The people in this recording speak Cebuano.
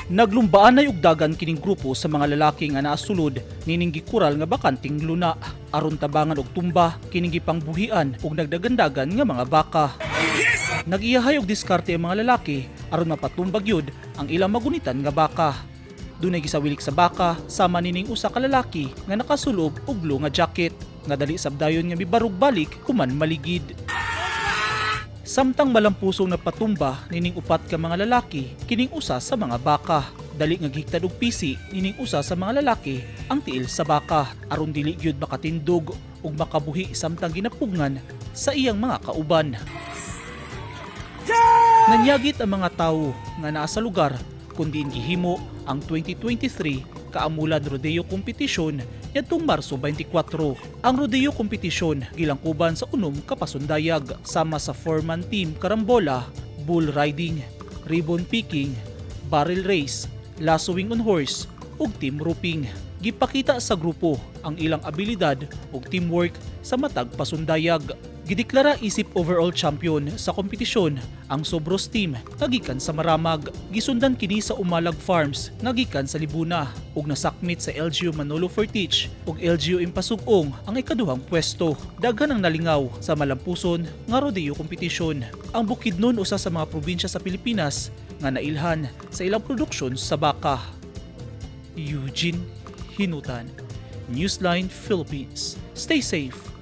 Naglumbaan og dagan kining grupo sa mga lalaki nga naa sulod nining gikural nga bakanting luna aron tabangan og tumba kining gipangbuhian og nagdagandagan nga mga baka. Nag-iyahay og diskarte ang mga lalaki aron mapatumba gyud ang ilang magunitan nga baka. Dunay gisawilik sa baka sama nining usa ka lalaki nga nakasulob og blue nga jacket nga dali sabdayon nga mibarog balik human maligid. Samtang malampusong napatumba nining upat ka mga lalaki kining usa sa mga baka. Dali nga gihiktad og pisi nining usa sa mga lalaki ang tiil sa baka aron dili gyud makatindog ug makabuhi samtang ginapugngan sa iyang mga kauban. Nanyagit ang mga tawo nga naa sa lugar kun diin gihimo ang 2023 Kaamulan Rodeo Competition niadtong Marso 24. Ang rodeo competition gilangkuban sa 6 ka pasundayag sama sa four-man team karambola, bull riding, ribbon picking, barrel race, lassoing on horse ug team roping. Gipakita sa grupo ang ilang abilidad ug teamwork sa matag pasundayag. Gideklara isip overall champion sa kompetisyon ang Sobros team nga gikan sa Maramag. Gisundan kini sa Umalag Farms nga gikan sa Libuna ug nasakmit sa LGU Manolo Fortich ug LGU Impasug-ong ang ikaduhang pwesto. Daghan ang nalingaw sa malampuson nga rodeo competition. Ang Bukidnon usa sa mga probinsya sa Pilipinas nga nailhan sa ilang produksyon sa baka. Eugene Hinutan, Newsline Philippines. Stay safe.